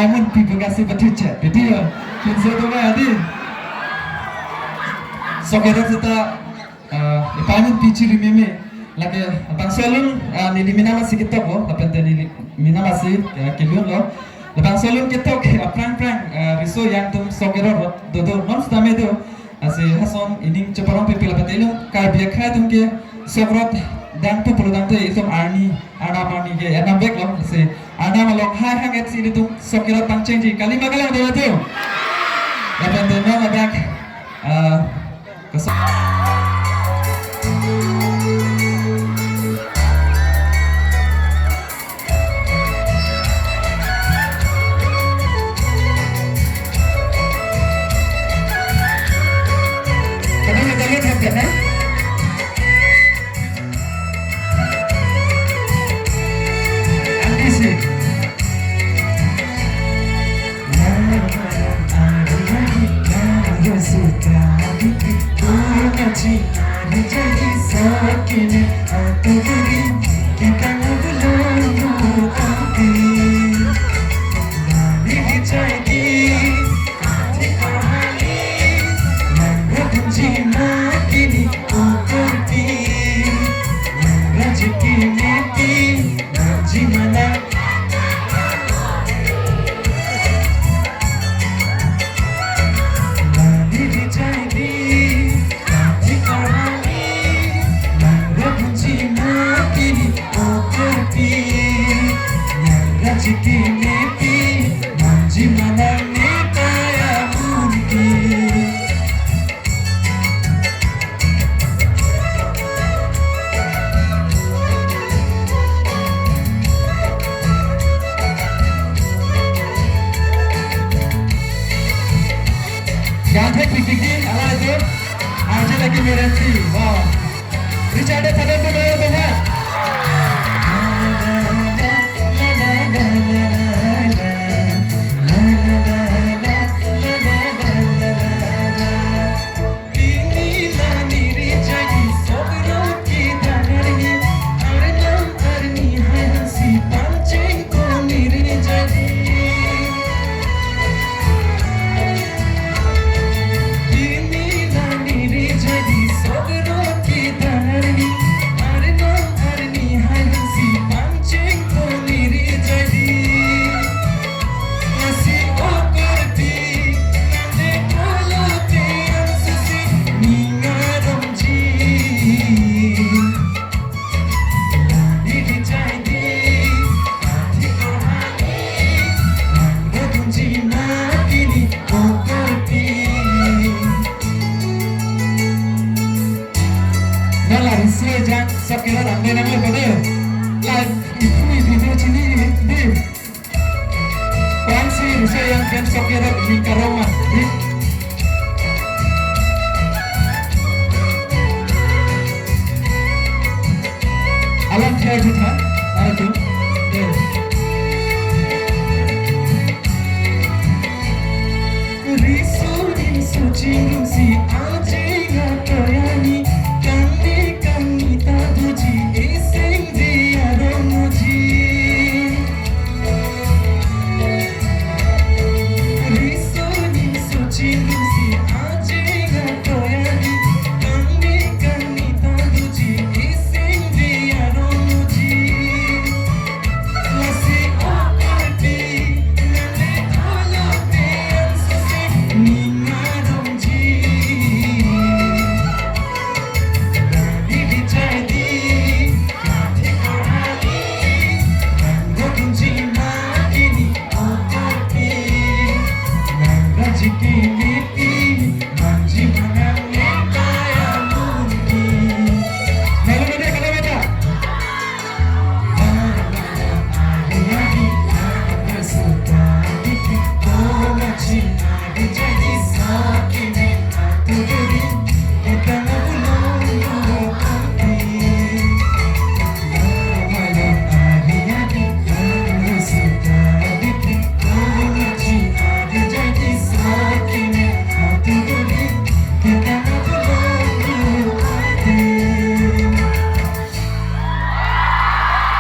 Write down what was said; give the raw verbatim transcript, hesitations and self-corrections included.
Amun pi bekasi betuche, betul ya? Kinso tu kan, adi? Sok Erot seta, eh, ipamun pi chiri meme. Lake, bangso alun, eh, neli mena masi ketok lo, lapen te neli mena masi, eh, kelun lo. Bangso alun ketok, eh, prang prang, eh, riso yang atum Sok Erot lo, dodo, non sitame do. Lasi hason ining cheparong pipil apate ilum Karbi akhai atum ke Sok Erot dang tu pulo dang tu itum arni, arnam arni ke enam vek lo. Lasi arnam along hai hang et si ilitum Sok Erot pangchengji kali ma kalang do tu. Lapen te non ladak, ah, keso- Kadang kita lihat, kan, eh? Andi sih. Ganthek pikpik di, ala itu. Arje lagi merenti. Wow. Richard Thaden tu mayor tu ha. Nala risi jang Sok Erot ande nang le pada. Live ipu ipu chini di. Kwan si risi yang pen Sok Erot di karoma. Di.